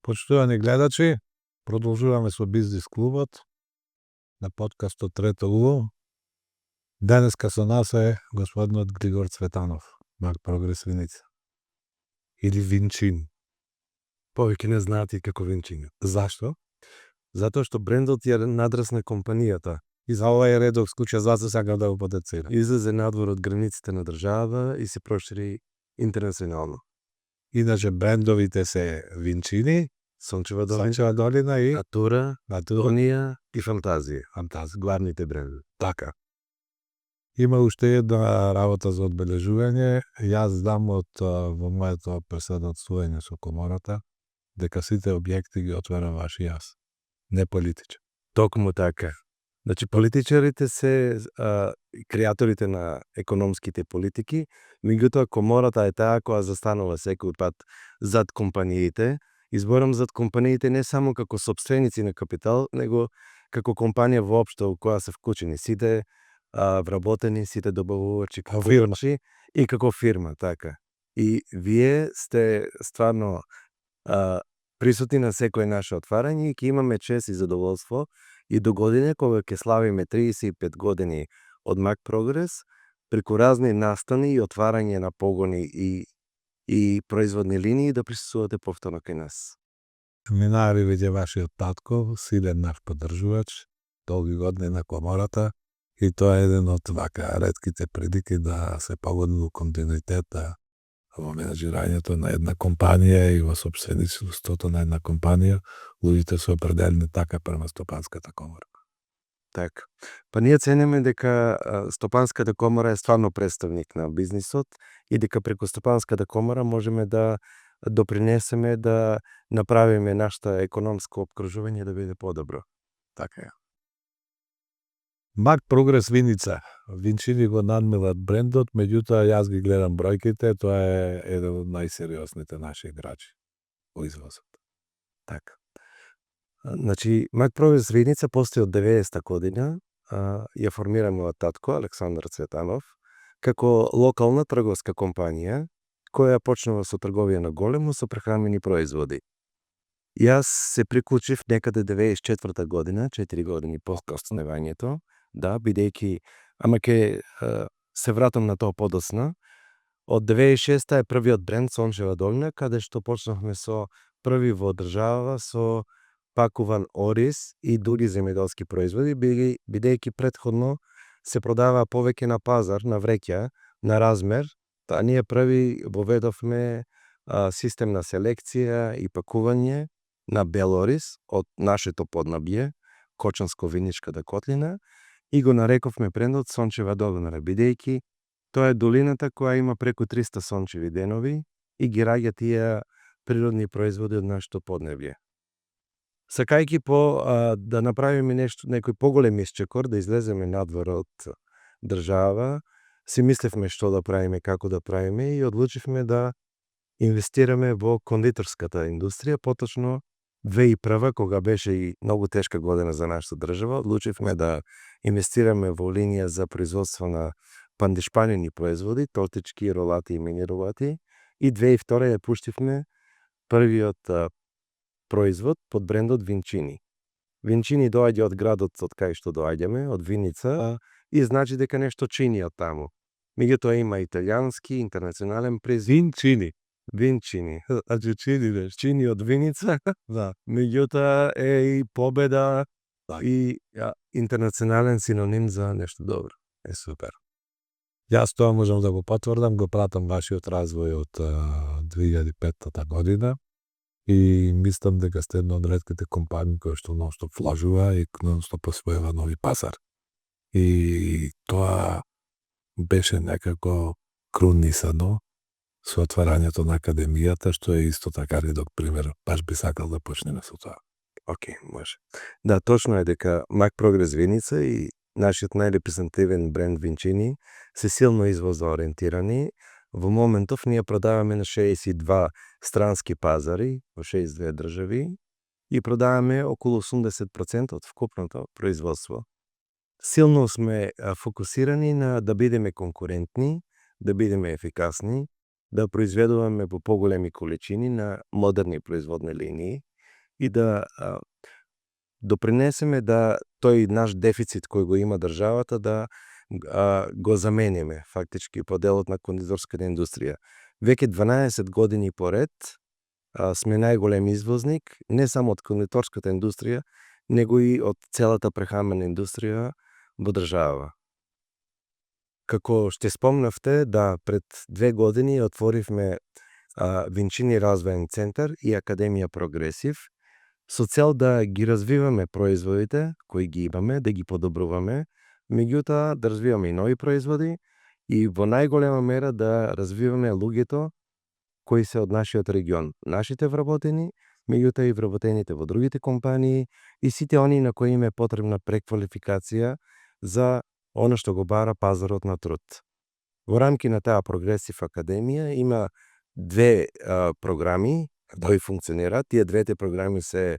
Почитувани гледачи, продолжуваме со Бизнис клубот на подкастот Трето УО. Денеска со нас е господинот Григор Цветанов, Мак Прогрес Виница. Или Винчин. Повеќе не знаат и како Винчин. Зашто? Затоа што брендот ја надрасна компанијата. И за овај редок случај зато сакам да го потенцирам. Излезе надвор од границите на држава и се прошири интернационално. Иначе брендовите се Винчини, Сончева долина, Сончева долина и Натура, Натура, Онија и Фантазија. Фантазија. Главните брендови. Така. Има уште една работа за одбележување. Јас знам во моето преседателствување со комората дека сите објекти ги отворуваш и јас. Не политичар. Токму така. Значи, политичарите се креаторите на економските политики, меѓутоа комората е таа која застанува секој пат зад компаниите. Изборам зад компаниите не само како сопственици на капитал, него како компанија воопшто у која се вклучени сите вработени, сите добавувачи, купувачи и како фирма, така. И вие сте стварно присутни на секој наше отварање и ќе имаме чест и задоволство и до година кога ќе славиме 35 години од Мак Прогрес, преку разни настани и отварање на погони и производни линии да присуствувате повторно кај нас. Минави веќе вашиот татко, силен наш поддржувач, долги години на комората, и тоа е еден од вака ретките прилики да се погоди во континуитет во менаџирањето на една компанија и во сопственичеството на една компанија, луѓето се определени така према Стопанската комора. Така. Па ние цениме дека Стопанската комора е стварно представник на бизнисот и дека преку Стопанската комора можеме да допринесеме да направиме нашата економско опкружување да биде подобро. Така е. Мак Прогрес Виница. Винчини го надмилат брендот, меѓутоа јас ги гледам бројките, тоа е еден од најсериозните наши играчи во извозот. Така. Значи, Мак Прогрес Виница постои од 90-та година, ја формира мојот татко Александар Цветанов, како локална трговска компанија, која почнува со трговија на големо со прехранбени производи. Јас се приклучив некаде 94-та година, 4 години по основањето, да, бидејќи, ама ке се вратам на тоа подоцна. Од 96-та е првиот бренд Сончева долина, каде што почнавме со први во држава со пакуван ориз и други земјоделски производи, бидејќи претходно се продава повеќе на пазар, на вреќа, на размер, а ние први воведовме систем на селекција и пакување на бел ориз од нашето поднабје, Кочанско-Виничката котлина, и го нарековме брендот Сончева долина, бидејќи тоа е долината која има преку 300 сончеви денови и ги раѓа тие природни производи од нашето поднебје. Сакајќи да направиме нешто, некој поголем исчекор, да излеземе надвор од држава, си мислевме што да правиме, како да правиме и одлучивме да инвестираме во кондиторската индустрија, поточно 2001, кога беше и многу тешка година за нашата држава, одлучивме да инвестираме во линија за производство на пандишпанени производи, тортички, ролати и мини ролати, и 2002 ја пуштивме првиот производ под брендот Винчини. Винчини доаѓа од градот од кај што доаѓаме, од Виница, и значи дека нешто чини од таму. Меѓутоа има италијански, интернационален презим. Винчини. Значи чини од Виница, да. Меѓутоа е и победа и интернационален синоним за нешто добро. Е супер. Јас тоа можам да го потврдам, го пратам вашиот развој од 2005 година и мислам дека сте една од ретките компании кои што нонстоп влажува и нонстоп освојува нови пазар. И тоа беше некако крунисано со отварањето на академијата, што е исто така редок пример. Баш би сакал да почнеме со тоа. Океј, може. Да, точно е дека Мак Прогрес Виница и нашиот најрепрезентативен бренд Винчини се силно извозно ориентирани. Во моментов ние продаваме на 62 странски пазари во 62 држави и продаваме околу 80% од вкупното производство. Силно сме фокусирани на да бидеме конкурентни, да бидеме ефикасни, да произведуваме во поголеми количини на модерни производни линии и да допринесеме да тој наш дефицит кој го има државата да го замениме фактички по делот на кондиторската индустрија. Веќе 12 години поред сме најголем извозник не само од кондиторската индустрија, него и од целата прехрамбена индустрија во држава. Како што спомнавте, да, пред 2 години отворивме Винчини развоен центар и Академија Прогресив, со цел да ги развиваме производите кои ги имаме, да ги подобруваме, меѓутоа да развиваме и нови производи и во најголема мера да развиваме луѓето кои се од нашиот регион, нашите вработени, меѓутоа и вработените во другите компании и сите они на кои им е потребна преквалификација за она што го бара пазарот на труд. Во рамки на таа Прогресив Академија има 2 програми кои функционираат. Тие двете програми се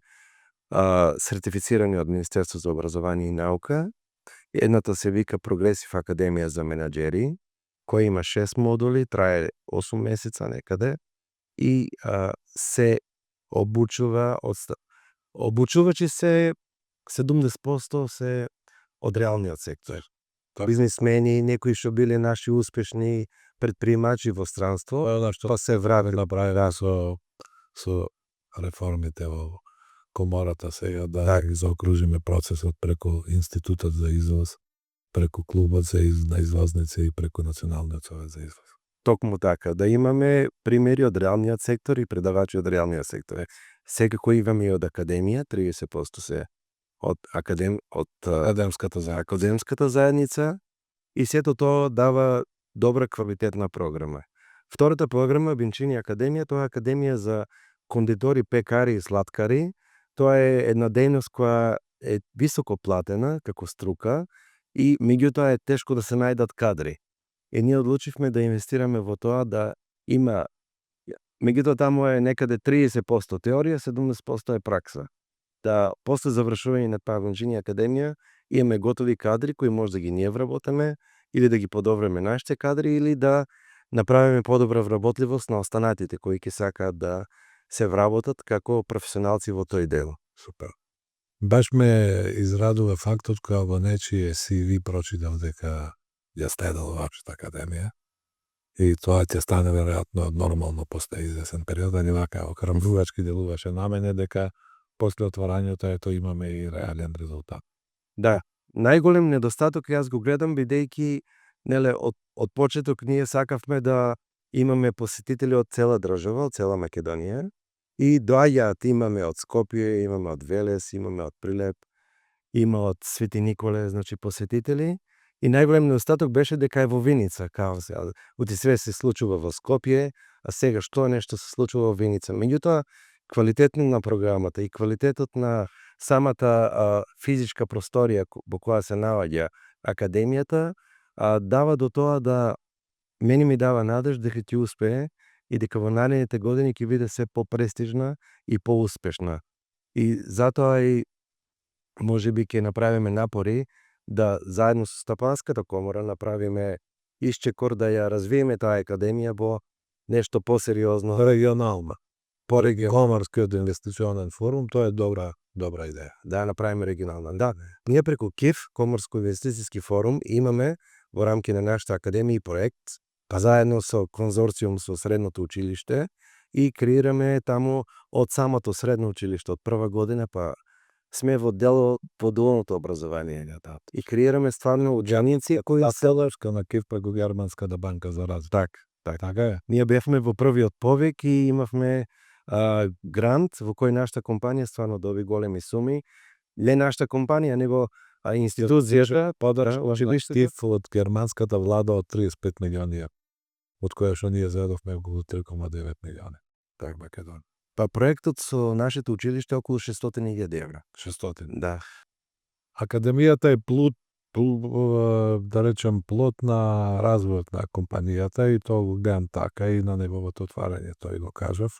сертифицирани од Министерството за образование и наука. Едната се вика Прогресив Академија за менаџери, која има 6 модули, трае 8 месеца некаде и се обучува обучувачи се 70% се од реалниот сектор. Бизнисмени, некои што биле наши успешни предприемачи во странство, Што се врави направи со реформите во комората сега да ги заокружиме процесот преку Институтот за извоз, преку Клубот на извозници и преку Националниот совет за извоз. Токму така, да имаме примери од реалниот сектор и предавачи од реалниот сектор. Секако имаме и од академија, 30% се од академската заедница и сето тоа дава добра квалитетна програма. Втората програма, Винчини Академија, тоа е академија за кондитори, пекари и слаткари. Тоа е една дејност која е високо платена како струка и меѓутоа е тешко да се најдат кадри. И ние одлучивме да инвестираме во тоа да има, меѓутоа таму е некаде 30% теорија, 70% е пракса. Да после завршување на таа Винчини Академија имаме готови кадри кои може да ги ние вработиме или да ги подобриме нашите кадри или да направиме подобра вработливост на останатите кои ќе сакаат да се вработат како професионалци во тој дел. Супер. Баш ме израдува фактот кога во нечие CV прочитав дека ја следел вашата академија и тоа ќе стане веројатно нормално после извесен период, а не вака окрамбувачки делуваше на мене дека после отварањето ето имаме и реален резултат. Да, најголем недостаток јас го гледам бидејќи неле од почеток ние сакавме да имаме посетители од цела држава, од цела Македонија и доаѓаат, имаме од Скопје, имаме од Велес, имаме од Прилеп, има од Свети Николе, значи посетители. И најголем недостаток беше дека е во Виница, као се, оти све се случува во Скопје, а сега што нешто се случува во Виница. Меѓутоа, квалитетот на програмата и квалитетот на самата физичка просторија во која се наоѓа академијата дава до тоа да мене ми дава надеж дека ќе успее и дека во наредните години ќе биде се попрестижна и поуспешна. И затоа и можеби ќе направиме напори да заедно со Стапанската комора направиме исчекор да ја развиеме таа академија во нешто посериозно. Регионално. Коморскиот инвестиционен форум, тоа е добра идеја. Да направиме регионално. Да, ние преку КИФ, Коморско инвестициски форум, имаме во рамки на нашата академија проект, заедно со конзорциум со средното училиште и креираме таму од самото средно училиште, од прва година, па сме во дело по дуалното образование. И креираме стварно ученици кои селешка на КИФ преку Германската банка за развој. Така е. Ние бевме во првиот повик и имавме грант во кој нашата компанија стварно доби големи суми. Не нашата компанија, него институцијата подршка КИФ од германската влада од 35 милиони, од која што ние зедовме околу 3,9 милиони. Так, Македонија. Па проектот со нашето училиште е околу 600.000 евра. 600. Да. Академијата е плод, да речем, плод на развојот на компанијата и тоа го гледам така и на неговото отварање, тој го кажав.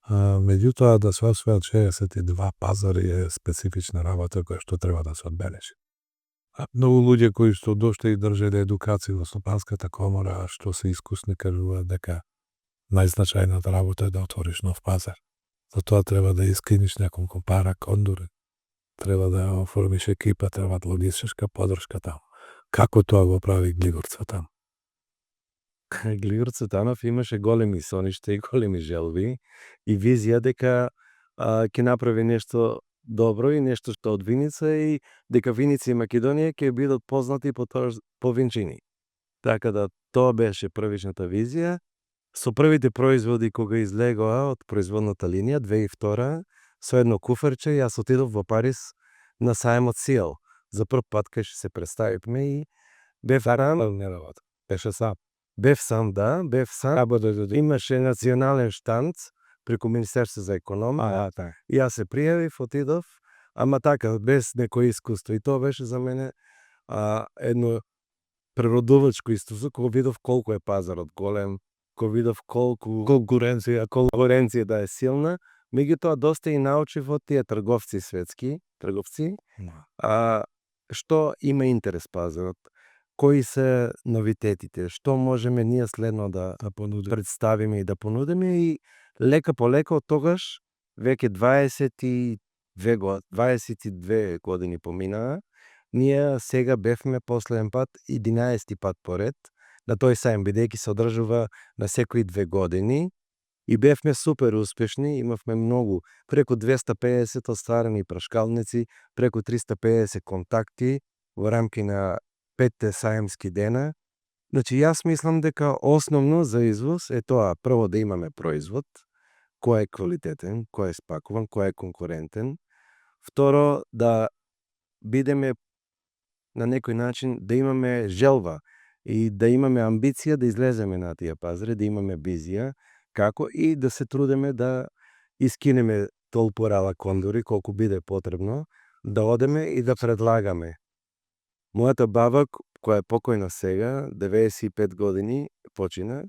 Меѓутоа, да се освојат 62 пазари е специфична работа која што треба да се одбележи. Многу луѓе кои што дошли и држеле едукација во Стопанската комора, што се искусни, кажуваат дека најзначајната работа е да отвориш нов пазар. За тоа треба да искиниш неколку пара кондури. Треба да оформиш екипа, треба логистичка подршка таму. Како тоа го прави Глигор Цветанов? Глигор Цветанов имаше големи соништа и големи желби и визија дека ќе направи нешто добро и нешто што од Виница и дека Виница и Македонија ќе бидат познати по винчини. Така да тоа беше првичната визија. Со првите производи кога излегоа од производната линија 2002 со едно куфарче јас отидов во Париз на сајмот Сиел. За прв пат кај што се представивме и бев там. Не работа. Беше сам. Бев сам, да, бев сам. Имаше национален штанд преку Министерство за економија. Така. И јас се пријавив, отидов, ама така, без некој искуство. И тоа беше за мене едно преродувачко искуство, кога видов колку е пазарот голем, кога видов колку конкуренцијата е силна, меѓутоа доста и научив од тие светски трговци, што има интерес пазарот, кои се новитетите, што можеме ние следно да представиме и да понудиме и лека по лека од тогаш веќе 22 години поминаа. Ние сега бевме последен пат 11 пат поред на тој сајм, бидејќи се одржува на секои 2 години и бевме супер успешни, имавме многу, преку 250 остварени прашкалници, преку 350 контакти во рамки на 5 сајмски дена. Значи, јас мислам дека основно за извоз е тоа, прво да имаме производ, кој е квалитетен, кој е спакуван, кој е конкурентен. Второ, да бидеме на некој начин, да имаме желба и да имаме амбиција да излеземе на тие пазари, да имаме визија како и да се трудиме да искинеме толпу кондури колку биде потребно, да одеме и да предлагаме. Мојата баба, која е покојна сега, 95 години почина,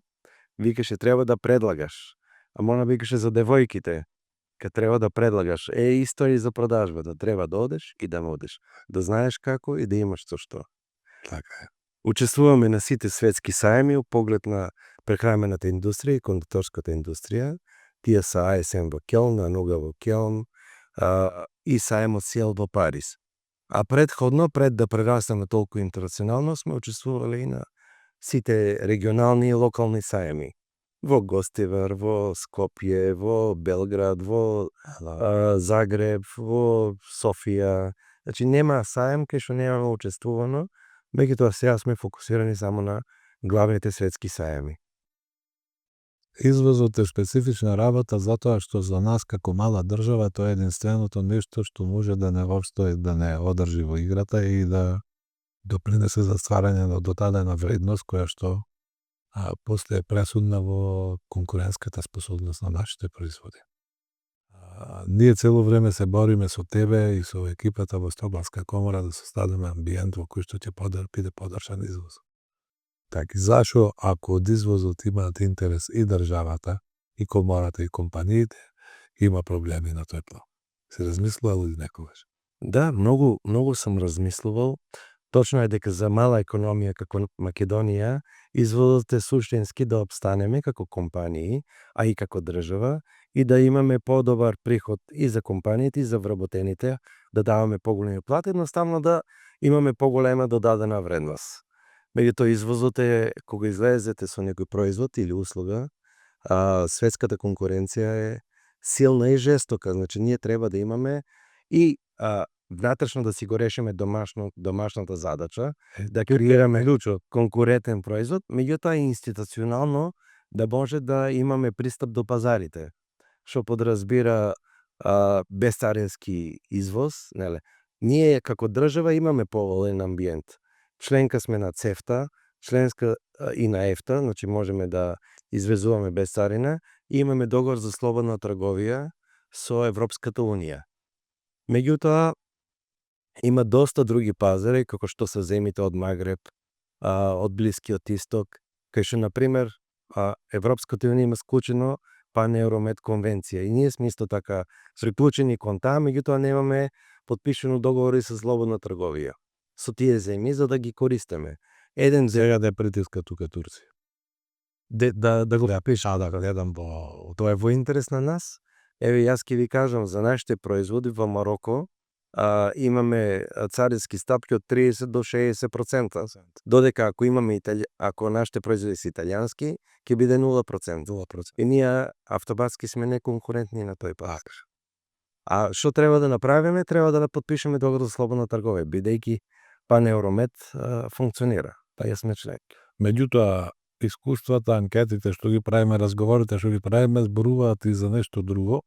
викаше треба да предлагаш. Ама она викаше за девојките, ка треба да предлагаш. Исто и за продажбата, треба да одеш и да одеш, да знаеш како и да имаш што. Така е. Учествуваме на сите светски сајми од поглед на прехранбената индустрија и кондукторската индустрија. Тие се ASM во Келн, Ануга во Келн и сајмот Сиел во Париз. А предходно, пред да прерастаме толку интернационално, сме учествувале и на сите регионални и локални сајми. Во Гостивар, во Скопје, во Белград, во Загреб, во Софија. Значи, нема сајм кај што немаме учествувано, меѓутоа сега сме фокусирани само на главните светски сајми. Извозот е специфична работа затоа што за нас како мала држава тоа е единственото нешто што може да не обстои, да не одржи во играта и да допринесе за стварање на додадена вредност која што после е пресудна во конкурентската способност на нашите производи. Ние цело време се бориме со тебе и со екипата во Стоколмска комора да создадеме амбиент во кој што ќе биде подршан извоз. Така, зашо ако од извозот имаат интерес и државата, и комората, и компаниите, има проблеми на тој план. Се размислувал ли некогаш? Да, многу сум размислувал. Точно е дека за мала економија како Македонија, извозот е суштински да обстанеме како компании, а и како држава, и да имаме подобар приход и за компаниите, и за вработените, да даваме поголеми плати, едноставно да имаме поголема додадена вредност. Меѓутоа, извозот е, кога излезете со некој производ или услуга, светската конкуренција е силна и жестока. Значи, ние треба да имаме и внатрешно да си го решиме домашната задача, да креираме конкурентен производ, меѓутоа и институционално да може да имаме пристап до пазарите, што подразбира безцарински извоз. Ние како држава имаме поволен амбиент. Членка сме на ЦЕФТА, членска и на ЕФТА, значи можеме да извезуваме без царина и имаме договор за слободна трговија со Европската Унија. Меѓутоа, има доста други пазари, како што се земите од Магреб, од Блискиот Исток, кај што, например, Европската Унија има склучено Пан-Евромед конвенција и ние сме исто така приклучени кон таа, меѓутоа немаме потпишено договори со слободна трговија со тие земји за да ги користиме. Сега да притиска тука Турција. Да го пиша, да гледам тоа е во интерес на нас, Еве јас ќе ви кажам за нашите производи во Мароко, имаме царински стапки од 30 до 60%. Додека ако нашите производи се италијански, ќе биде 0%. 0%. И ние автобатски сме неконкурентни на тој пазар. А што треба да направиме? Треба да потпишеме договор за слободна трговија, бидејќи Панеуромед функционира. Па јас сме член. Меѓутоа, искуствата, анкетите што ги правиме, разговорите што ги правиме, зборуваат и за нешто друго,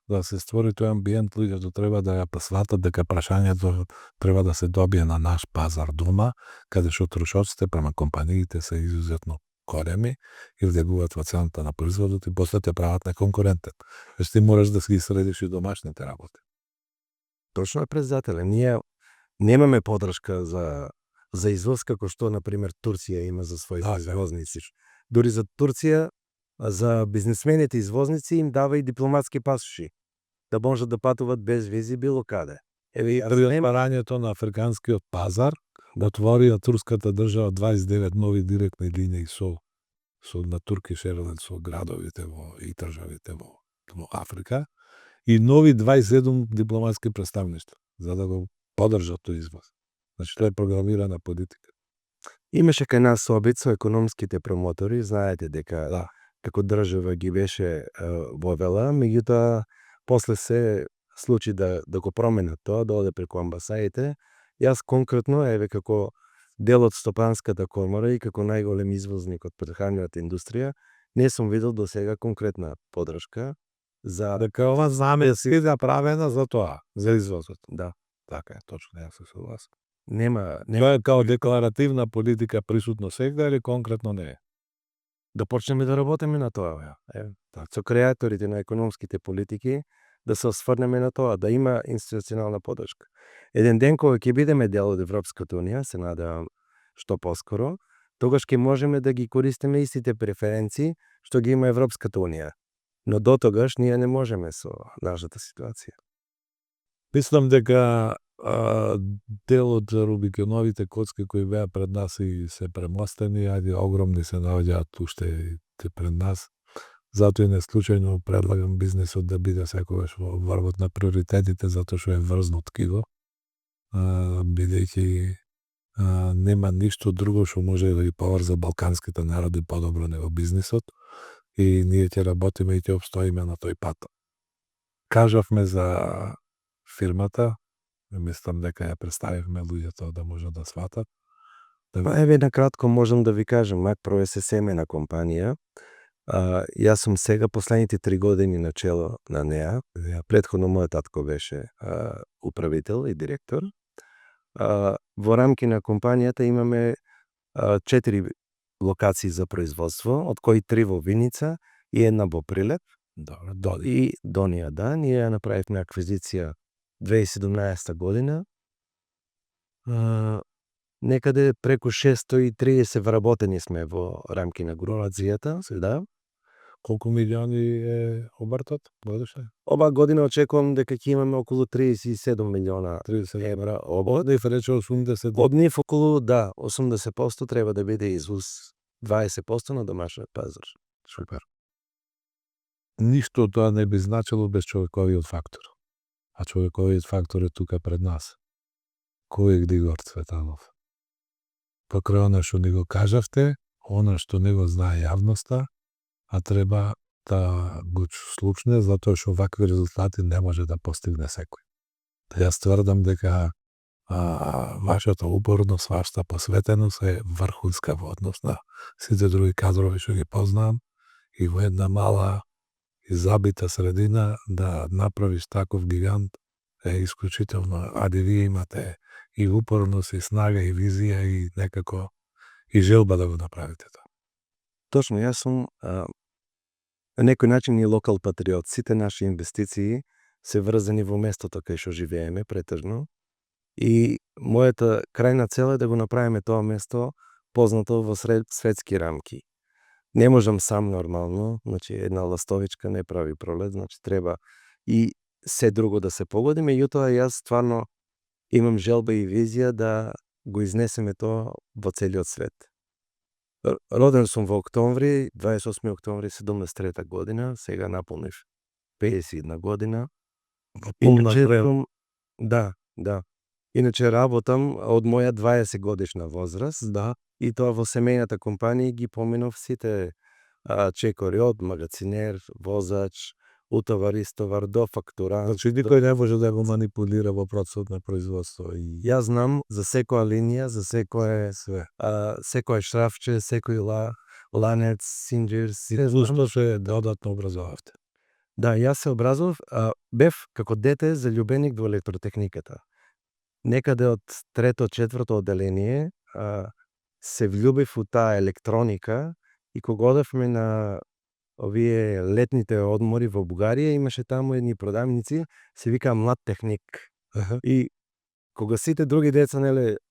да се створи тој амбиент, луѓето треба да ја сватат дека прашањето треба да се добие на наш пазар дома, каде што трошоците према компаниите се изузетно големи и влегуваат во цената на производот и после те прават неконкурентен. Веќе ти мораш да си ги средиш и домашните работи. Точно е, председателе. Ние немаме подршка за извоз како што, например, Турција има за своите извозници. Дури за Турција, за бизнисмените извозници им дава и дипломатски пасоши, да можат да патуват без визи било каде. При отварањето на африканскиот пазар, отворија турската држава 29 нови директни линии со на Turkish Airlines со градовите и државите во Африка и нови 27 дипломатски представништва за да го поддржат тој извоз. Значи тоа е програмирана политика. Имаше кај нас обид со економските промотори, знаете дека како држава ги беше вовела, меѓутоа после се случи да го променат тоа, да оде преку амбасадите. Јас конкретно, еве како дел од Стопанската комора и како најголем извозник од прехранената индустрија, не сум видел до сега конкретна поддршка за дека ова знаме си направена за тоа, за извозот. Да, така е, точно, јас се согласам. Нема Тоа е као декларативна политика присутно сега или конкретно не е? Да почнеме да работиме на тоа. Со креаторите на економските политики да се осврнеме на тоа, да има институционална поддршка. Еден ден кога ќе бидеме дел од Европската унија, се надевам што поскоро, тогаш ќе можеме да ги користиме истите преференции што ги има Европската унија. Но до тогаш ние не можеме со нашата ситуација. Мислам дека дел од Рубиконовите коцки кои беа пред нас и се премостени, ајде огромни се наоѓаат уште пред нас. Затоа и не случајно предлагам бизнисот да биде секогаш во врвот на приоритетите, затоа што е врзно ткиво, бидејќи нема ништо друго што може да ги поврза балканските народи подобро него бизнисот и ние ќе работиме и ќе обстоиме на тој пат. Кажавме за фирмата, мислам дека ја представивме луѓето да можат да сватат. Еве накратко можам да ви кажам, Макпро е семена компанија. Јас сум сега последните 3 години на чело на неа. Претходно мојот татко беше управител и директор. Во рамки на компанијата имаме 4 локации за производство, од кои 3 во Виница и 1 во Прилеп. И Донија, да. Ние ја направивме аквизиција 2017 година. Некаде преку 630 вработени сме во рамки на групацијата, да. Колку милиони е обртот годишно? Ова година очекувам дека ќе имаме околу 37 милиона евра оборот. Да рече 80. Од нив околу 80% треба да биде извоз, 20% на домашниот пазар. Супер. Ништо тоа не би значило без човековиот фактор. А човековиот фактор е тука пред нас. Кој е Григор Цветанов? Покрај она што ни го кажавте, она што не го знае јавноста, а треба да го слушне, затоа што вакви резултати не може да постигне секој. Јас тврдам дека вашата упорност, вашата посветеност е врхунска во однос на сите други кадрови што ги познавам и во една мала и забита средина да направиш таков гигант е исклучително. Аде вие имате и упорност, и снага, и визија, и некако и желба да го направите тоа. Точно, јас сум на некој начин и локал патриот. Сите наши инвестиции се врзани во местото кај што живееме претежно. И мојата крајна цел е да го направиме тоа место познато во светски рамки. Не можам сам нормално, значи една ластовичка не прави пролет, значи треба и се друго да се погоди, меѓутоа јас стварно имам желба и визија да го изнесеме тоа во целиот свет. Роден сум во октомври, 28 октомври 73 година, сега наполнив 51 година. Полна Иначе крев. сум да. Иначе работам од моја 20 годишна возраст Да. и тоа во семејната компанија ги поминав сите чекори од магацинер, возач, утовар, истовар до фактурант. Значи никој не може да го манипулира во процесот на производство и Јас знам за секоја линија, за секое све. секое шрафче, секој ланец, синџир, И се знам. што се додатно образовавте. Да, јас се образов, бев како дете заљубеник во електротехниката. Некаде од трето, четврто одделение се влюбив у таа електроника и кога одевме на овие летните одмори во Бугарија, имаше таму едни продавници, се викаа Млад техник. И кога сите други деца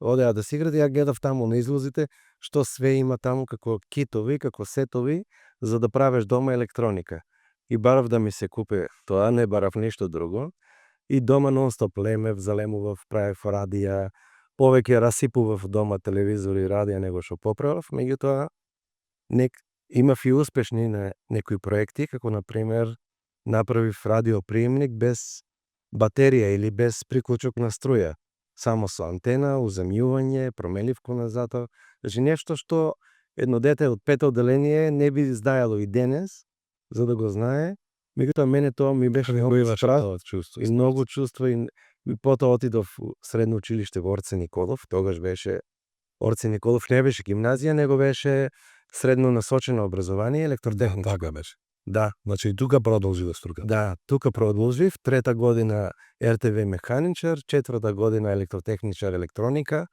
одеа да си играат, ја гледав таму на излозите што све има таму како китови, како сетови за да правиш дома електроника. И барав да ми се купи тоа, не барав нешто друго. И дома нонстоп лемев, залемував, правев радија, повеќе расипував дома телевизори и радија него што поправав, меѓутоа имав и успешни некои проекти, како на пример направив радиоприемник без батерија или без приклучок на струја, само со антена, уземјување, променливко назад. Значи нешто што едно дете од пето одделение не би знаело и денес, за да го знае. Меѓутоа мене тоа ми беше многу страх чувство. и многу чувства и потоа отидов у средно училиште во Орце Николов. Тогаш беше Орце Николов, не беше гимназија, него беше средно насочено образование, електротехника. Така беше. Да, Значи и тука продолжи струка. да, тука продолжив, трета година РТВ механичар, четврта година електротехничар електроника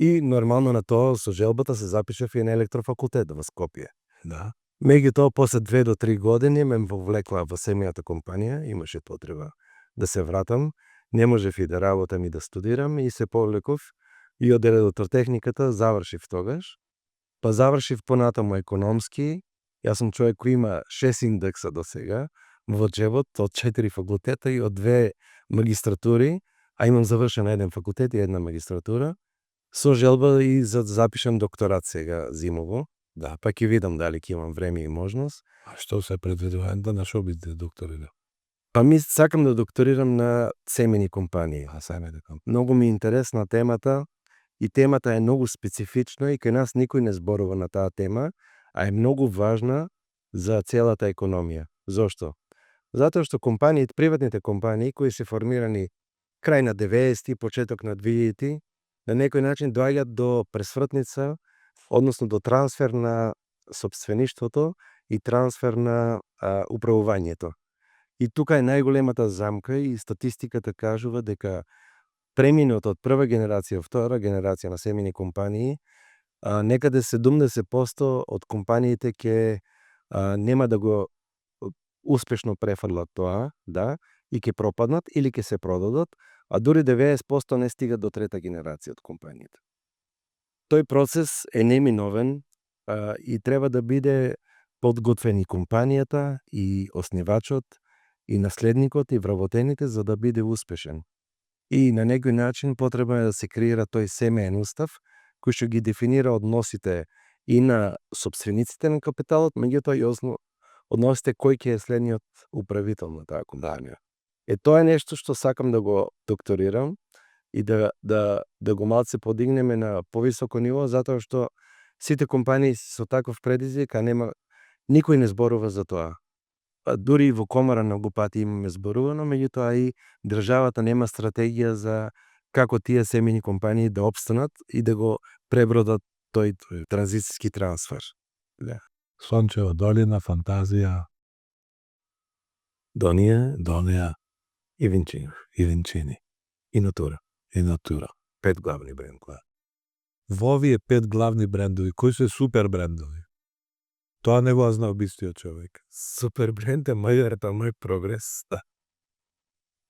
и нормално на тоа со желбата се запишав и на електрофакултет во Скопје. Да. Меѓутоа после 2 до 3 години ме вовлекла во семејната компанија, имаше потреба да се вратам, не можев и да работам и да студирам и се повлеков и од електротехниката завршив тогаш. Па завршив понатаму економски. Јас сум човек кој има 6 индекса до сега во джебот од 4 факултета и од 2 магистратури, а имам завршен еден факултет и една магистратура, со желба и за да запишам докторат сега зимово. Да, па ќе видам дали ќе имам време и можност. А што се предвидува на шо бидете докторира? Па ми сакам да докторирам на семени компании. А семејна компанија. Многу ми е интересна темата и темата е многу специфична и кај нас никој не зборува на таа тема, а е многу важна за целата економија. Зошто? Затоа што компаниите, приватните компании кои се формирани крај на 90-ти, почеток на 2000-ти, на некој начин доаѓаат до пресвртница, односно до трансфер на сопствеништвото и трансфер на управувањето. И тука е најголемата замка и статистиката кажува дека преминот од прва генерација, втора генерација на семени компании, некаде 70% од компаниите ќе нема да го успешно префрлат тоа, да, и ќе пропаднат или ќе се продадат, а дури 90% не стигат до трета генерација од компаниите. Тој процес е неминовен и треба да биде подготвен и компанијата, и оснивачот, и наследникот, и вработените за да биде успешен. И на некој начин потребно е да се креира тој семеен устав, кој што ги дефинира односите и на сопствениците на капиталот, меѓутоа и односите кој ќе е следниот управител на таа компанија. Тоа е нешто што сакам да го докторирам и да го малце подигнеме на повисоко ниво, затоа што сите компании со таков предизвик, никој не зборува за тоа. Дури и во комара многу пати имаме зборувано, меѓутоа и државата нема стратегија за како тие семени компании да опстанат и да го пребродат тој транзицијски трансфер. Да. Сончева долина, фантазија, Донија и Винчини. и Винчини. И Натура. И Натура. 5 главни брендови. Во овие 5 главни брендови, кои се супер брендови? Тоа не го знал бистиот човек. Супер бренд е Мој прогрес. Да.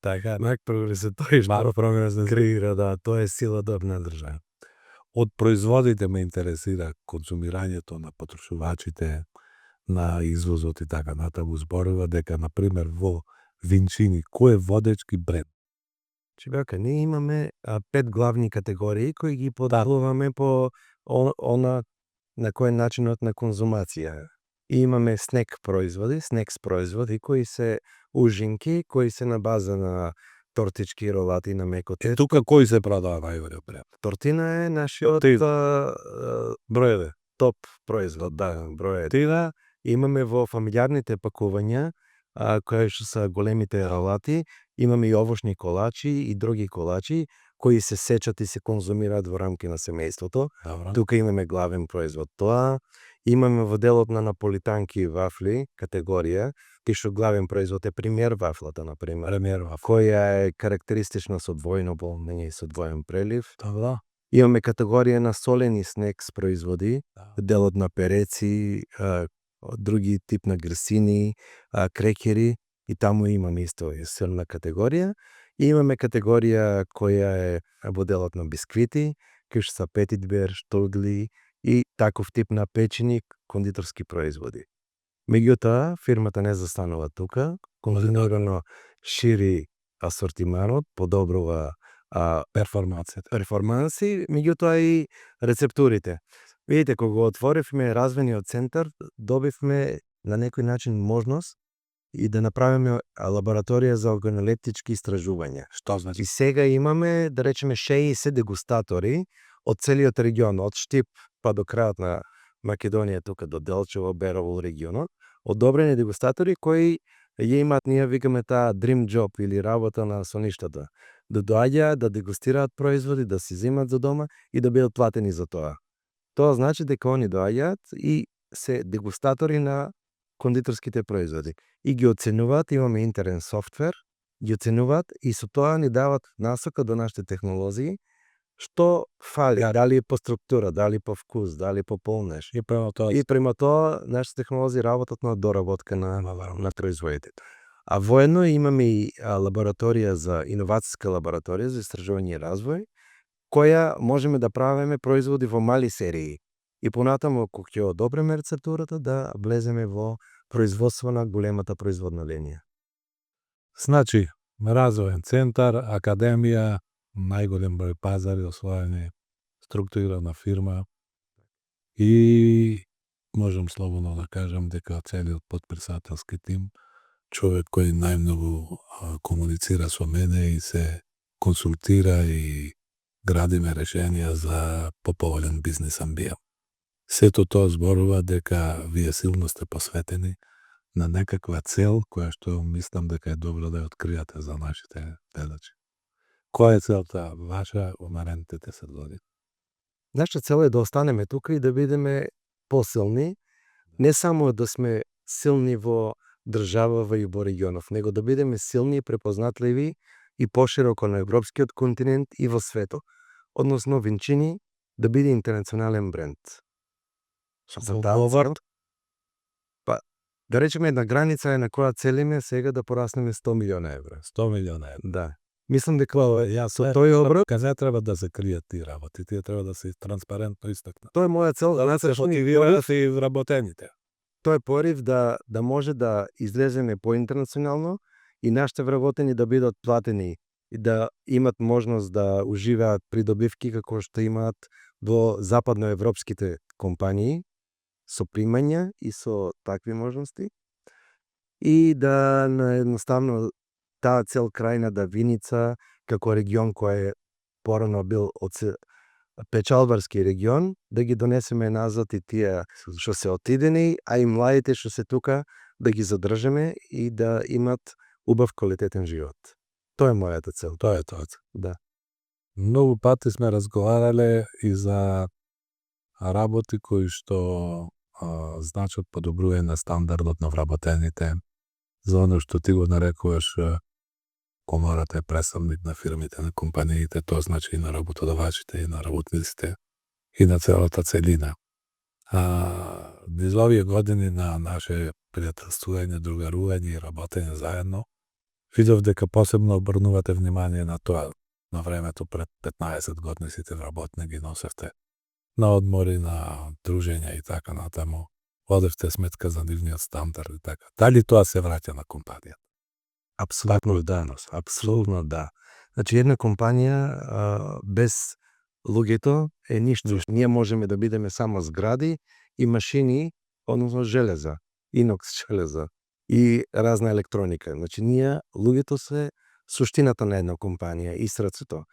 Така, Мој прогрес е тој што Мал прогрес на креира, да, тоа е силата на држава. Од производите ме интересира конзумирањето на потрошувачите, на извозот и така натаму. Зборува дека, например, во Винчини, кој е водечки бренд? Чебака, ние имаме 5 главни категории кои ги поделуваме по она на кој начинот на конзумација. И имаме снекс производи кои се ужинки кои се на база на тортички, ролати на мекоте. Тука кој се продава најголем брат? Тортина е нашиот Број 1. топ производ, да, број 1. Тина, Имаме во фамилиарните пакувања, кои што се големите ролати, имаме и овошни колачи и други колачи кои се сечат и се конзумираат во рамки на семејството. добро. Тука имаме главен производ тоа. Имаме во делот на наполитанки и вафли категорија, и што главен производ е премиер вафлата, например, Премиер в. која е карактеристична со двојно полнење и со двоен прелив. Добро. Имаме категорија на солени снекс производи, Да. делот на переци, други тип на грсини, крекери, и таму имаме исто силна категорија. И имаме категорија која е во делот на бисквити, кои што се петитбер, штогли и таков тип на печени, кондиторски производи. Меѓутоа, фирмата не застанува тука, континуирано шири асортиманот, подобрува Перформацијата. перформанси, меѓутоа и рецептурите. Видите, кога го отворивме развојниот центар, добивме на некој начин можност и да направиме лабораторија за органолептички истражувања. Што значи? И сега имаме, да речеме, 60 дегустатори од целиот регион, од Штип па до крајот на Македонија, тука до Делчево, Берово регионот, одобрени дегустатори кои ја имаат, ние викаме таа dream job или работа на соништата. Да доаѓаат, да дегустираат производи, да си земат за дома и да бидат платени за тоа. Тоа значи дека они доаѓаат и се дегустатори на кондиторските производи. И ги оценуваат, имаме интерен софтвер, ги оценуваат и со тоа ни дават насока до нашите технолозии, што фали, дали по структура, дали по вкус, дали по полнеж. И према тоа. И према тоа, нашите технолозии работат на доработка на производите. А воедно имаме и лабораторија за иновацијска лабораторија за истражување и развој, која можеме да правиме производи во мали серии. И понатаму, кога ќе одобреме рецептурата, да влеземе во производство на големата производна линија. Значи, развоен центар, академија, најголем број пазари, освоени, структурирана фирма и можам слободно да кажам дека целиот подпредседателски тим, човек кој најмногу комуницира со мене и се консултира и градиме решенија за поповолен бизнес амбиент. Сето тоа зборува дека вие силно сте посветени на некаква цел која што мислам дека е добро да ја откријате за нашите гледачи. Која е целта ваша во наредните 10 години? Нашата цел е да останеме тука и да бидеме посилни, не само да сме силни во државава и во регионов, него да бидеме силни и препознатливи и пошироко на европскиот континент и во светот. Односно, Винчини да биде интернационален бренд. За таа цел, па, да речеме, една граница е на која целиме сега да пораснеме 100 милиона евра. 100 милиона евра. Да. Мислам дека Јас тој оброк, Каде треба да се кријат тие работи? Тие треба да се транспарентно истакнат. тоа е моја цел, Да се мотивираат и изработените. тој е порив да може да излеземе поинтернационално и нашите вработени да бидат платени и да имат можност да уживаат придобивки како што имаат во западноевропските компании, со примања и со такви можности. И да едноставно таа цел крајна да Виница, како регион кој е порано бил печалбарски регион, да ги донесеме назад и тие што се отидени, а и младите што се тука, да ги задржиме и да имат убав квалитетен живот. Тоа е мојата цел. Тоа е тоа. Да. Многу пати сме разговарале и за работи кои што значат подобрување на стандардот на вработените, за оно што ти го нарекуваш комората е представник на фирмите, на компаниите, тоа значи и на работодавачите, и на работниците, и на целата целина. Низ овие години на наше пријателствување, другарување и работење заедно, видов дека посебно обрнувате внимание на тоа. На времето пред 15 години сите вработни ги носевте на одмори, на дружења и така натаму. Водевте сметка за нивниот стандард и така. Дали тоа се враќа на компанијата? Апсолутно да, апсолутно да. Значи, една компанија без луѓето е ништо. Ние можеме да бидеме само згради и машини, односно железа, инокс железа. и разна електроника. Значи ние луѓето се суштината на една компанија и срцето.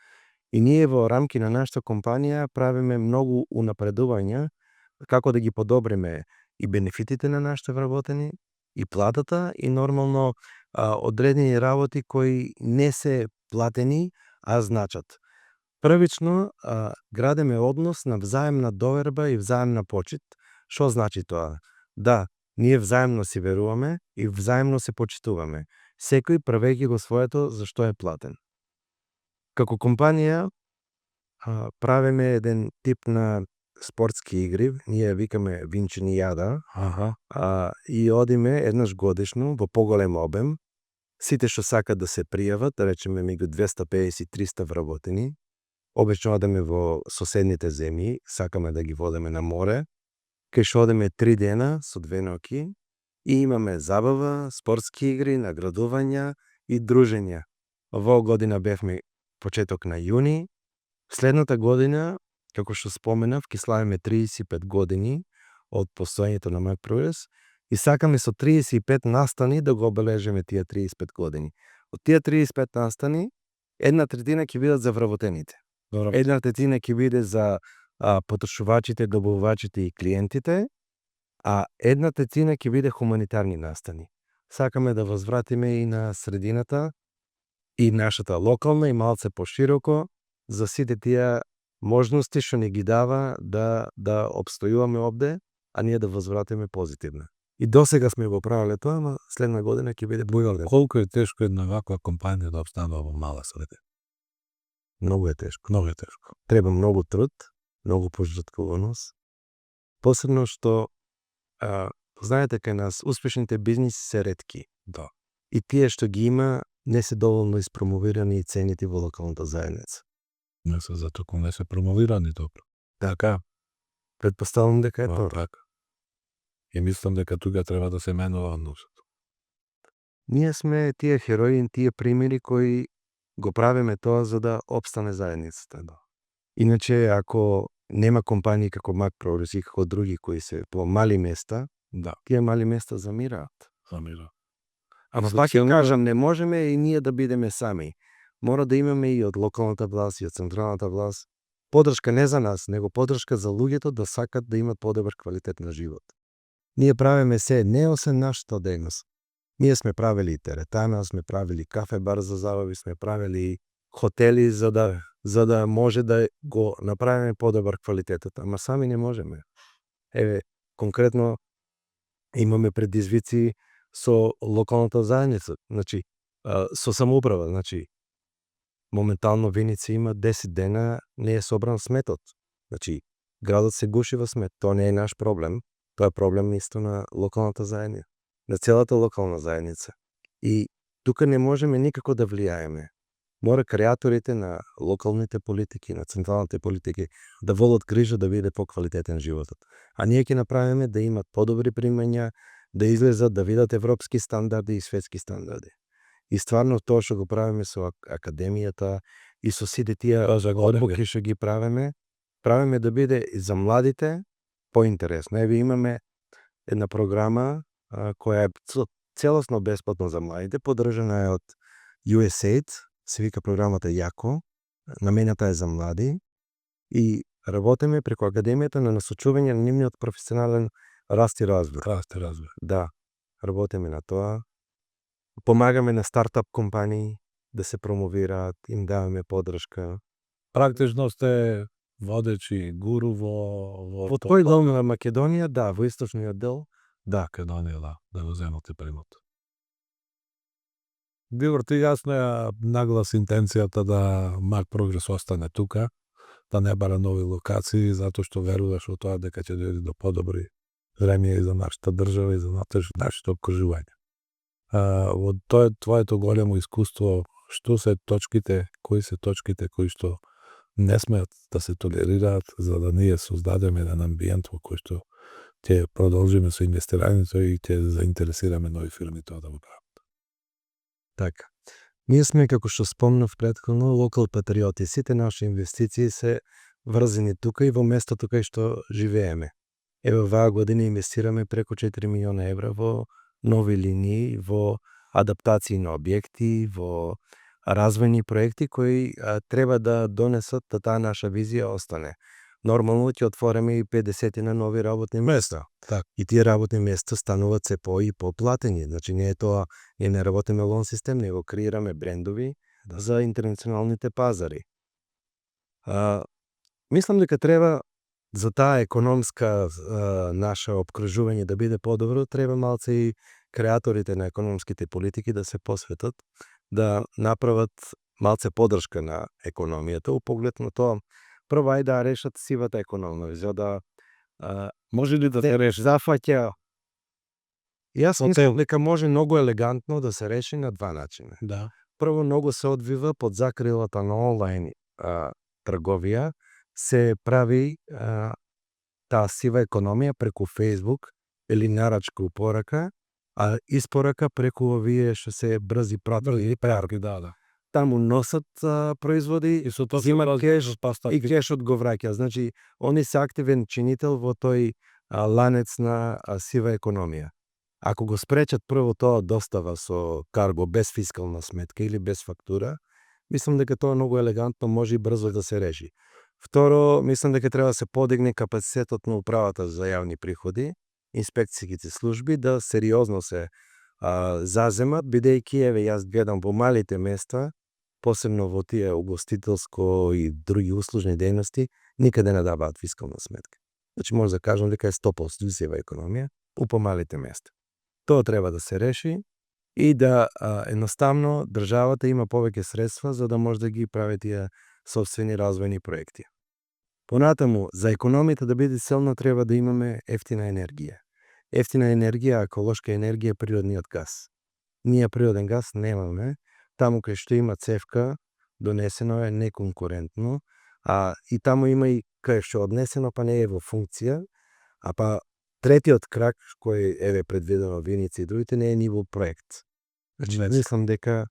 И ние во рамки на нашата компанија правиме многу унапредувања како да ги подобриме и бенефитите на нашите вработени, и платата, и нормално одредени работи кои не се платени, а значат. Првично, градиме однос на взаемна доверба и взаемна почит. Што значи тоа? Да, ние взаемно си веруваме и взаемно се почитуваме. Секој правејќи го своето за што е платен. Како компанија правиме еден тип на спортски игри, ние викаме Винченијада, и одиме еднаш годишно во поголем обем. Сите што сакат да се пријават, да речеме меѓу 250-300 вработени, обично одиме во соседните земји, сакаме да ги водиме на море, кај што одиме 3 дена со 2 ноќи и имаме забава, спортски игри, наградувања и дружења. Оваа година бевме почеток на јуни. Следната година, како што споменав, ќе славиме 35 години од постоењето на Мак Прогрес и сакаме со 35 настани да го обележиме тие 35 години. Од тие 35 настани, 1/3 ќе бидат за вработените. 1/3 ќе биде за потрошувачите, добавувачите и клиентите, а 1/3 ќе биде хуманитарни настани. Сакаме да возвратиме и на средината и нашата локална и малце пошироко за сите тие можности што ни ги дава да обстојуваме овде, а ние да возвратиме позитивно. И досега сме го правеле тоа, ама следна година ќе биде поголем. Колку е тешко една ваква компанија да обстанува во мала средина? Многу е тешко. Многу е тешко. Треба многу труд, многу пожрткуваност. Посебно што знаете кај нас успешните бизниси се ретки. Да. И тие што ги има не се доволно испромовирани и ценити во локалната заедница. Не се затоа не се промовирани добро. Така. Предпоставам дека е тоа. Така. И мислам дека тука треба да се менува односот. Ние сме тие херои, тие примери кои го правиме тоа за да обстане заедницата. Да. Иначе, ако нема компании како Мак Прогрес и како други кои се по мали места, Да, тие мали места замираат. замира. Ама пак ќе кажам, не можеме и ние да бидеме сами. Мора да имаме и од локалната власт, и од централната власт поддршка не за нас, него поддршка за луѓето да сакат да имат подобар квалитет на живот. Ние правиме се не освен нашата дејност. Ние сме правили и теретана, сме правили кафе-бар за забави, сме правили хотели за да може да го направиме подобар квалитетот, ама сами не можеме. Еве, конкретно имаме предизвици со локалната заедница, значи со самоуправа, значи моментално Виница има 10 дена не е собран сметот. Значи градот се гуши во смет, тоа не е наш проблем, тоа е проблем исто на локалната заедница, на целата локална заедница. И тука не можеме никако да влијаеме. Мора креаторите на локалните политики, на централните политики да водат грижа да биде поквалитетен животот. А ние ќе направиме да имат подобри примања, да излезат да видат европски стандарди и светски стандарди. И стварно тоа што го правиме со академијата и со сите тие одбуки што ги правиме да биде и за младите поинтересно. Еве имаме една програма која е целосно бесплатно за младите, поддржана е од USAID, се вика програмата Јако, намената е за млади и работиме преку академијата на насочување на нивниот професионален раст и развој. Раст и развој. Да, работиме на тоа. Помагаме на стартап компании да се промовираат, им даваме поддршка. Практично сте водечи гуру во тој дел на Македонија, да, во источниот дел, да. Македонија, да го земате примот. Дивор, ти јасно ја наглас интенцијата да Мак Прогрес остане тука, да не бара нови локации, затоа што веруваш во тоа дека ќе дојде до подобри времења и за нашата држава и за нашето окружување. Во твоето големо искуство, што се точките, кои се точките кои што не смеат да се толерираат, за да ние создадеме еден амбиент во кој што ќе продолжиме со инвестирањето и ќе заинтересираме нови фирми тоа да го прават. Така. Ние сме, како што спомнав претходно, локал патриоти. Сите наши инвестиции се врзани тука и во местото кај што живееме. Еве оваа година инвестираме преку 4 милиона евра во нови линии во адаптации на објекти, во развојни проекти кои треба да донесат да таа наша визија остане. Нормално ќе отвориме и 50 на нови работни места. Так. И тие работни места стануваат се по и поплатени. Значи не е тоа, ние не работиме лон систем, него креираме брендови за интернационалните пазари. Мислам дека треба за таа економска наша обкружување да биде подобро, треба малце и креаторите на економските политики да се посветат, да направат малце поддршка на економијата у поглед на тоа, прво ајде да решат сивата економија, за да Може ли да се реши? зафаќа. Јас Хотел. мислам дека може многу елегантно да се реши на два начина. Да. Прво, многу се одвива под закрилата на онлайн трговија, се прави таа сива економија преку Facebook или нарачка упорака, а испорака преку овие што се брзи пратки. Прарки, да. Таму носат производи, И со тоа зимат кеш и и кешот го враќа. Значи, они се активен чинител во тој ланец на сива економија. Ако го спречат прво тоа достава со карго без фискална сметка или без фактура, мислам дека тоа многу елегантно може и брзо да се реши. Второ, мислам дека треба да се подигне капацитетот на управата за јавни приходи, инспекцијските служби да сериозно се заземат, бидејќи еве јас гледам во малите места, посебно во тие угостителско и други услужни дејности, никаде не даваат фискална сметка. Значи може да кажам дека е 100% сива економија у помалите места. Тоа треба да се реши и да едноставно државата има повеќе средства за да може да ги прави тие собствени развојни проекти. Понатаму, за економијата да биде силна треба да имаме ефтина енергија. Ефтина енергија, еколошка енергија е природниот газ. Ние природен газ немаме, таму кај што има цевка, донесено е неконкурентно, и таму има и кај што однесено па не е во функција, па третиот крак кој еве предвидено Виница и другите не е ни во проект. Значи мислам дека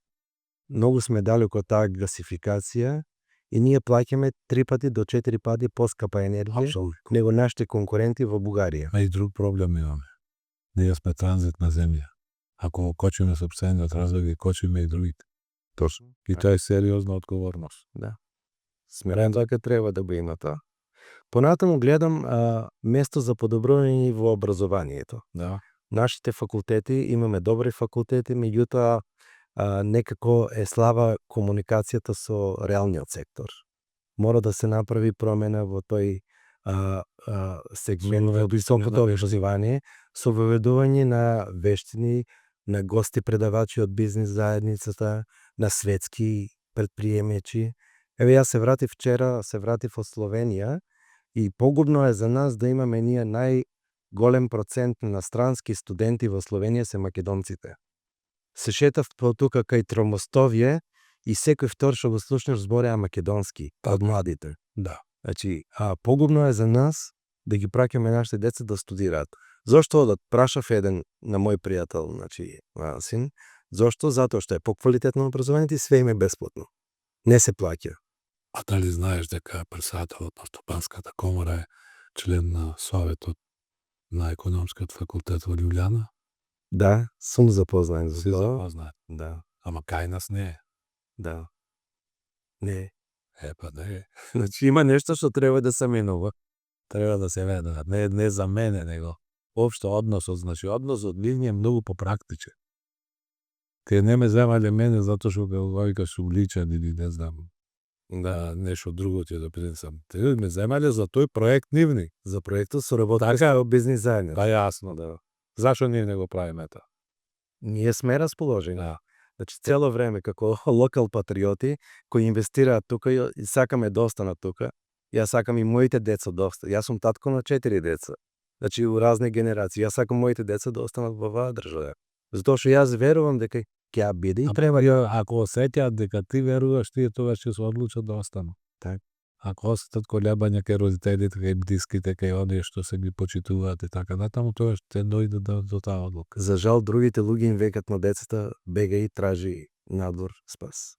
многу сме далеку од таа гасификација и ние плаќаме 3 пати до 4 пати поскапа енергија него нашите конкуренти во Бугарија. А и друг проблем имаме. Ние сме транзитна земја. Ако кочиме сопствениот развој, ги кочиме и другите. Точно. И тоа е сериозна одговорност. Да. Сметам дека треба да го има тоа. Понатаму гледам место за подобрување во образованието. Да. Нашите факултети, имаме добри факултети, меѓутоа некако е слаба комуникацијата со реалниот сектор. Мора да се направи промена во тој сегмент во високото образование со воведување на вештини, на гости предавачи од бизнис заедницата, на светски предприемачи. Еве јас се вратив вчера, од Словенија и погубно е за нас да имаме ние најголем процент на странски студенти во Словенија се македонците. Се шетав по тука кај Тромостовје и секој втор што го слушнеш збореа македонски од младите. Да. Значи, погубно е за нас да ги праќаме нашите деца да студираат. Зошто одат? Прашав еден на мој пријател, значи, син. Зошто? Затоа што е поквалитетно образованието и све им е бесплатно. Не се плаќа. А дали знаеш дека председателот на Стопанската комора е член на Советот на економскиот факултет во Љубљана? Да, сум запознаен за Си тоа. запознат. Да, Ама кај нас не е. да. Не. Па не е. Значи има нешто што треба да се менува. Треба да се веде. Не за мене, него општо односот. Значи односот нив е многу попрактичен. Тие не ме земале мене затоа што га сум личен или не знам. Да, нешто друго ќе да принесам. Тие ме земале за тој проект нивни. За проектот со работа Така, со бизнис заедница. Па јасно, да. Зашо ние не го правиме тоа? Ние сме расположени. Да. Значи цело време како локал патриоти кои инвестираат тука и сакаме да останат тука. Јас сакам и моите деца да останат. Јас сум татко на 4 деца. Значи у разни генерации. Јас сакам моите деца да останат во оваа држава. Затоа што јас верувам дека ќе биде и треба. Ако осеќаат дека ти веруваш, тие тогаш ќе се одлучат да останат. Така. Ако осетат колебања кај родителите, кај блиските, кај оние што се ги почитуваат и така натаму, тогаш ќе дојде до таа одлука. За жал другите луѓе им векат на децата бега и тражи надвор спас.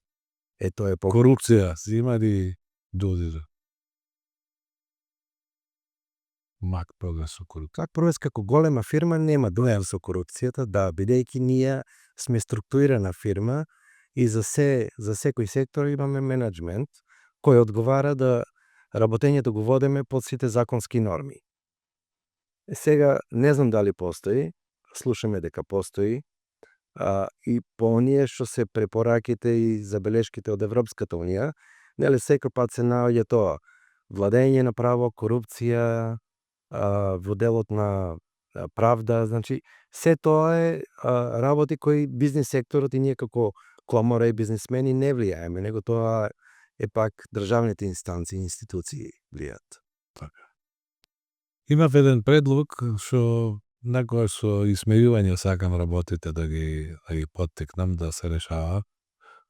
Тоа е Корупција, си има ли дозира? Мак прогрес со корупција. Как Прогрес како голема фирма нема дојар со корупцијата, да, бидејќи ние сме структурирана фирма и за секој сектор имаме менеджмент кој одговара да работењето го водиме под сите законски норми. Сега не знам дали постои, слушаме дека постои, и по оние што се препораките и забелешките од Европската унија, нели секој пат се наоѓа тоа владење на право, корупција, во делот на правда, значи се тоа е работи кои бизнис секторот и ние како комора и бизнисмени не влијаеме, него тоа е пак државните инстанции и институции влијаат. Имав еден предлог што некој со исмејување сакам работите да ги поттикнам да се решава,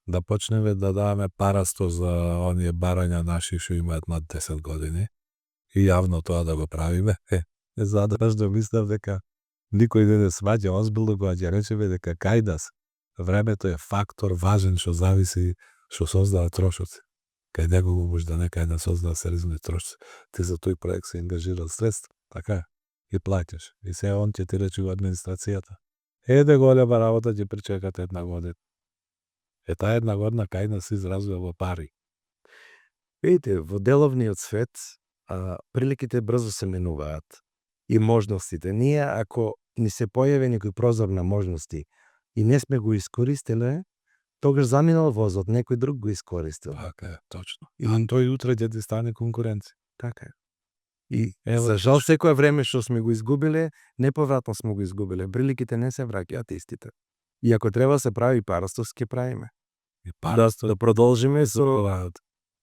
да почнеме да даваме парасто за оние барања наши што имаат над 10 години и јавно тоа да го правиме. Задржно мислам дека никој не сваќа озбилно кога ќе речеме дека кајдас времето е фактор важен што зависи што создава трошоци. Кај некого може да не кај да создава сериозни трошоци. Ти за тој проект се ангажирал средства, така и плаќаш. И се он ќе ти рече во администрацијата. Еде голема работа ќе причекате една година. Таа една година кај нас се изразува во пари. Видите, во деловниот свет приликите брзо се менуваат и можностите. Ние ако ни се појави некој прозор на можности и не сме го искористиле, тогаш заминал возот, некој друг го искористил. Така е, точно. И тој утре ќе ти стане конкуренција. Така е. И за жал секое време што сме го изгубиле, неповратно сме го изгубиле. Приликите не се враќаат истите. И ако треба да се прави парастос, ќе правиме. И парасто Да продолжиме со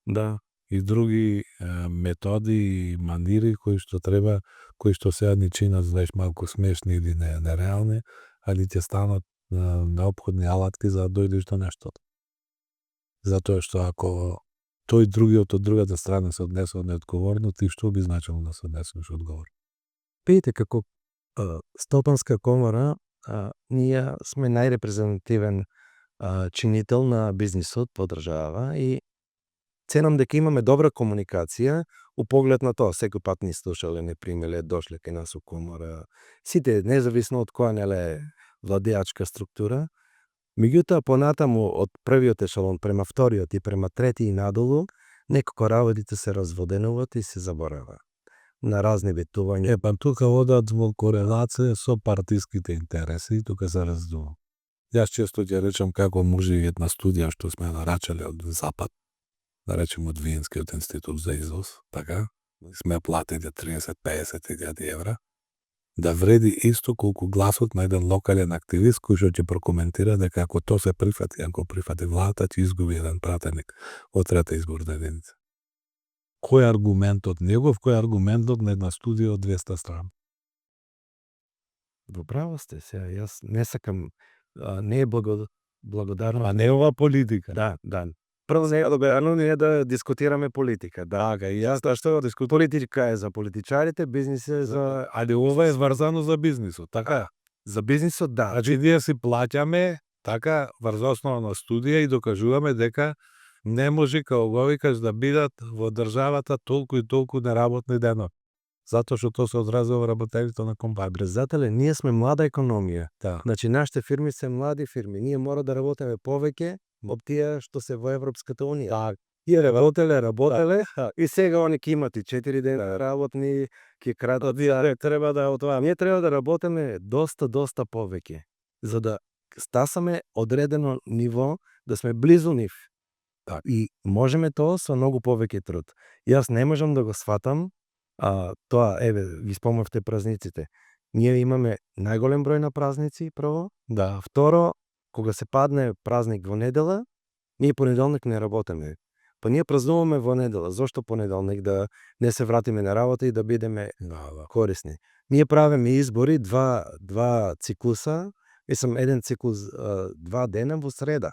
да и други методи и манири кои што треба, кои што сега ни чинат знаеш малку смешни или нереални, али ќе станат неопходни алатки за да дојдеш до нештото. Затоа што ако тој другиот од другата страна се однесува неодговорно, ти што би значило да се однесуваш одговорно? Видите, како Стопанска комора, ние сме најрепрезентативен чинител на бизнисот по држава и ценам дека имаме добра комуникација у поглед на тоа. Секој пат ни слушале, не примеле, дошле кај нас у комора. Сите, независно од која неле владеачка структура. Меѓутоа, понатаму од првиот ешелон према вториот и према трети и надолу, некако работите се разводенуваат и се заборава. На разни ветувања. Па тука одат во корелација со партиските интереси и тука се раздува. Јас често ќе речам како може и една студија што сме нарачале од Запад, да речем од Виенскиот институт за извоз, така, сме платили 30-50 илјади евра, да вреди исто колку гласот на еден локален активист кој што ќе прокоментира дека ако тоа се прифати, ако прифати владата, ќе изгуби еден пратеник од трета изборна единица. Кој е аргументот негов, кој е аргументот на една студија од 200 страни? Во право сте, сега јас не сакам, не е благодарно. А не ова политика. Да. Прво не е добрано ние да дискутираме политика. Така, и јас што политика е за политичарите, бизнис е за... Али ова е врзано за бизнисот, така? За бизнисот, да. Значи ние си плаќаме така врз основа на студија и докажуваме дека не може како го викаш да бидат во државата толку и толку неработни денови. Затоа што тоа се одразува во работењето на компанија. Брзателе, ние сме млада економија. Да. Значи нашите фирми се млади фирми. Ние мора да работиме повеќе од тие што се во Европската унија. Так. Тие работеле и сега они ќе имат и 4 дена работни, ќе кратат, треба да отваа. Ние треба да работиме доста повеќе за да стасаме одредено ниво, да сме близу нив. Так. И можеме тоа со многу повеќе труд. Јас не можам да го сватам тоа, ви спомнавте празниците. Ние имаме најголем број на празници, прво. Да. Второ, кога се падне празник во недела, ние понеделник не работиме. Па ние празнуваме во недела. Зошто понеделник да не се вратиме на работа и да бидеме корисни? Ние правиме избори, два циклуса, еден циклус 2 дена во среда.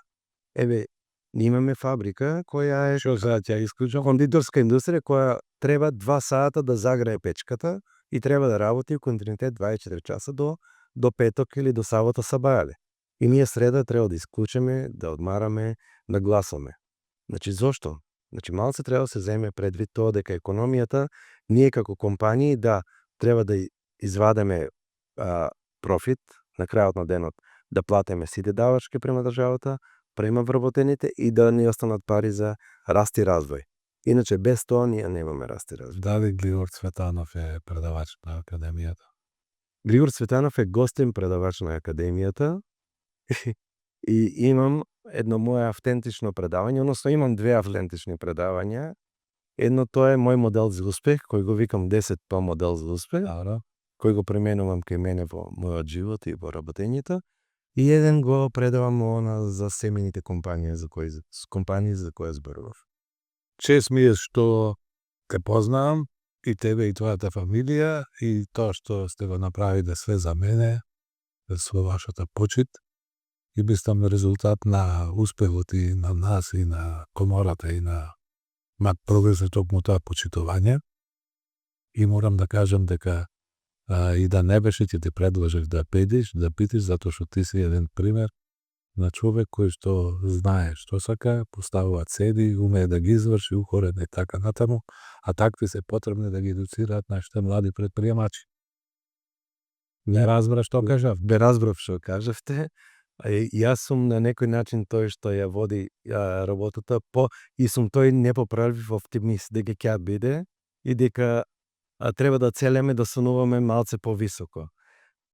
Ние имаме фабрика која е Што сега ќе исклучам? кондиторска индустрија која треба 2 сата да загрее печката и треба да работи во континуитет 24 часа до петок или до сабота сабајале. И ние среда треба да исклучиме, да одмараме, да гласаме. Значи зошто? Значи малце треба да се земе предвид тоа дека економијата, ние како компании да треба да извадиме профит на крајот на денот, да платиме сите давачки према државата, према вработените и да ни останат пари за раст и развој. Иначе без тоа ние немаме раст и развој. Дали Григор Цветанов е предавач на академијата? Григор Цветанов е гостен предавач на академијата и имам едно мое автентично предавање, односно имам две автентични предавања. Едно тоа е мој модел за успех, кој го викам 10 модел за успех, Добро. кој го применувам кај мене во мојот живот и во работењето. И еден го предавам за семените компании за кои зборував. Чест ми е што те познавам и тебе и твојата фамилија и тоа што сте го направиле све за мене, со вашата почит и мислам резултат на успевот и на нас и на комората и на МАК Прогрес е токму тоа почитување. И морам да кажам дека и да не беше ќе ти предложив да питиш, затоа што ти си еден пример на човек кој што знае што сака, поставува цели, умее да ги изврши, укорен и така натаму, а такви се потребни да ги едуцираат нашите млади предприемачи. Не разбраш што кажав? Бе разбрав што кажавте. Јас сум на некој начин тој што ја води работата и сум тој непоправлив оптимист дека ќе биде и дека треба да целеме да сонуваме малце повисоко.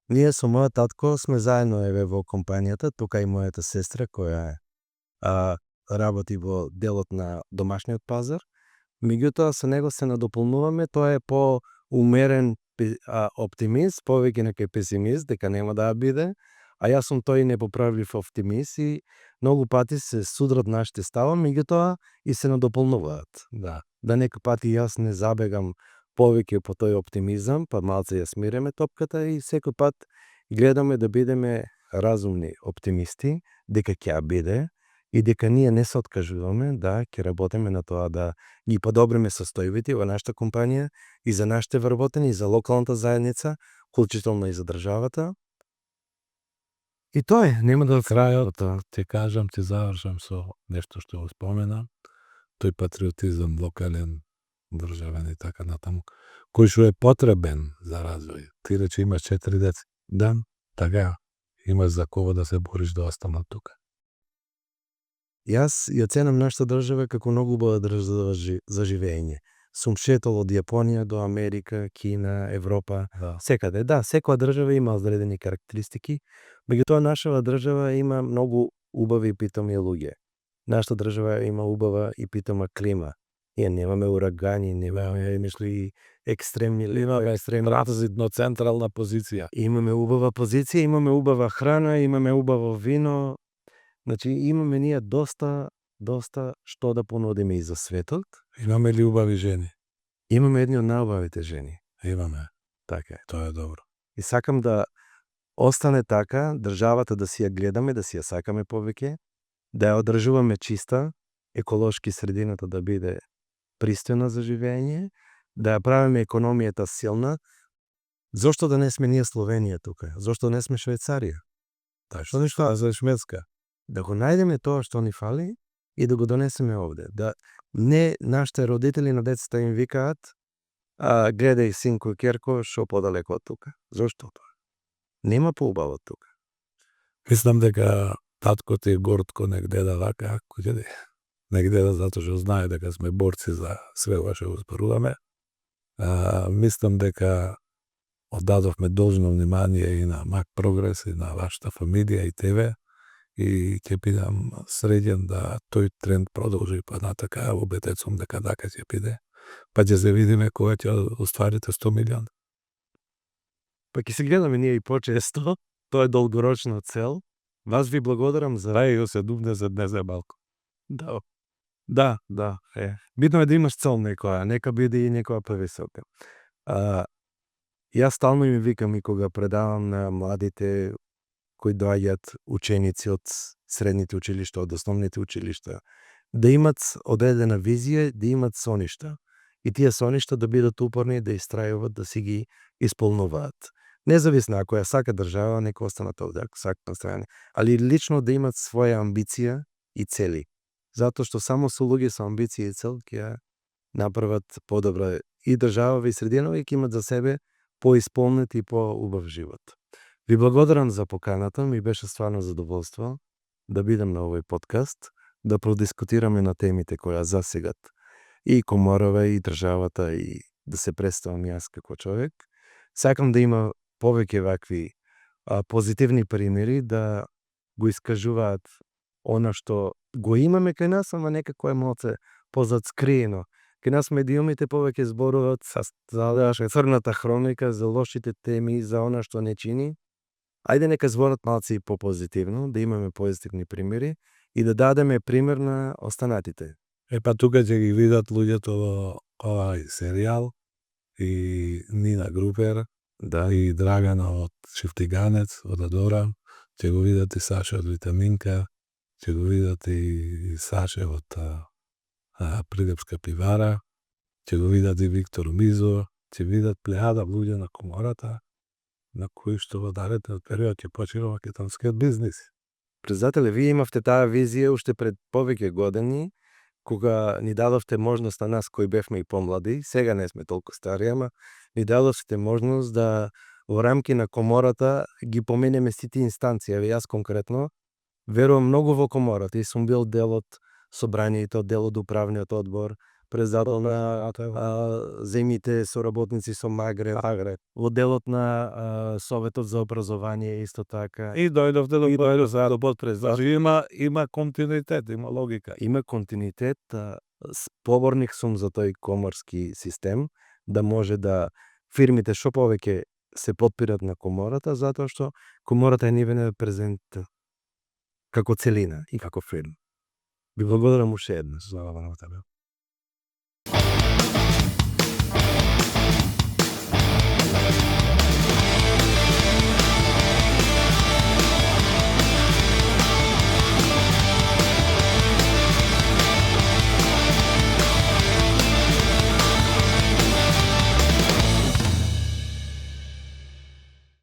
Ние со мојот татко сме заедно еве во компанијата, тука и мојата сестра која работи во делот на домашниот пазар. Меѓутоа со него се надополнуваме, тоа е поумерен оптимист, повеќе некој песимист дека нема да биде, а јас сум тој непоправлив оптимист и многу пати се судрат нашите става, меѓутоа и се надополнуваат. Да некој пати јас не забегам повеќе по тој оптимизам, па малце ја смиреме топката и секој пат гледаме да бидеме разумни оптимисти, дека ќе биде и дека ние не се откажуваме да ќе работиме на тоа да ги подобриме состојбите во нашата компанија и за нашите вработени, и за локалната заедница, вклучително и за државата. И тоа е, нема да Крајот, ти кажам, ти завршам со нешто што го споменам, тој патриотизам локален, државен и така натаму, кој што е потребен за развој. Ти рече имаш 4 деца. Да, така, имаш за кого да се бориш да останат тука. Јас ја ценам нашата држава како многу убава држава за живење. Сум шетал од Јапонија до Америка, Кина, Европа, секаде. Да, секоја држава има одредени карактеристики, меѓутоа нашава држава има многу убави и питоми луѓе. Нашата држава има убава и питома клима. Ние немаме урагани, немаме и екстремни Транзитно централна позиција. Имаме убава позиција, имаме убава храна, имаме убаво вино. Значи имаме ние доста што да понудиме и за светот. Имаме ли убави жени? Имаме едни од најубавите жени. Имаме. Така е. Тоа е добро. И сакам да остане така, државата да си ја гледаме, да си ја сакаме повеќе, да ја одржуваме чиста, еколошки средината да биде пристојна за живење, да ја правиме економијата силна. Зошто да не сме ние Словенија тука? Зошто не сме Швајцарија? Што нешто за Шведска? Да го најдеме тоа што ни фали и да го донесеме овде. Да не нашите родители на децата им викаат гледај синко керко шо подалеко од тука. Зошто тоа? Нема поубаво од тука. Мислам дека татко ти е гордко не гледа вака, не гледа затоа што знае дека сме борци за све ова што го зборуваме. Мислам дека оддадовме должно внимание и на МАК Прогрес и на вашата фамилија и тебе и ќе бидам среќен да тој тренд продолжи па натака, убеден сум дека така ќе биде. Па ќе се видиме кога ќе остварите 100 милиони. Па ќе се гледаме ние и почесто, тоа е долгорочна цел. Вас ви благодарам за Рај се дубне за днес е малку. Да, Битно е да имаш цел некоја, нека биде и некоја повисока. Јас стално им викам и кога предавам на младите кои доаѓаат ученици од средните училишта, од основните училишта, да имат одредена визија, да имат соништа. И тие соништа да бидат упорни, да истрајуваат, да си ги исполнуваат. Независно ако ја сака држава, нека останат овде, ако сака настрајани. Али лично да имат своја амбиција и цели. Затоа што само со луѓе со амбиција и цел ќе направат подобра и држава и средина и ќе имат за себе поисполнет и поубав живот. Ви благодарам за поканата, ми беше стварно задоволство да бидам на овој подкаст, да продискутираме на темите кои ја засегат и коморава, и државата, и да се представам јас како човек. Сакам да има повеќе вакви позитивни примери да го искажуваат она што го имаме кај нас, ама некако е малце позадскриено. Кај нас медиумите повеќе зборуваат за црната хроника, за лошите теми, за она што не чини. Ајде нека зборат малце и попозитивно, да имаме позитивни примери и да дадеме пример на останатите. Па тука ќе ги видат луѓето во овај серијал и Нина Групер, Да, и Драгана од Шифтиганец, од Адора, ќе го видат и Саша од Витаминка, ќе го видат и Саше од Прилепска пивара, ќе го видат и Виктор Мизо, ќе видат плејада луѓе на комората, на кои што во наредниот период ќе почнува македонскиот бизнис. Председателе, вие имавте таа визија уште пред повеќе години, кога ни дадовте можност на нас кои бевме и помлади, сега не сме толку стари, ама ни дадовте можност да во рамки на комората ги поменеме сите инстанции. Еве јас конкретно верувам многу во комората и сум бил дел од собранието, дел од управниот одбор, председател на земјите соработници со Магреб, во делот на Советот за образование исто така. И дојдовте до подпредседател. Има континуитет, има логика. Има континуитет, поборник сум за тој коморски систем, да може да фирмите што повеќе се потпират на комората, затоа што комората е нивен презент како целина и како фирма. Ви благодарам уште еднаш. Слава на тебе.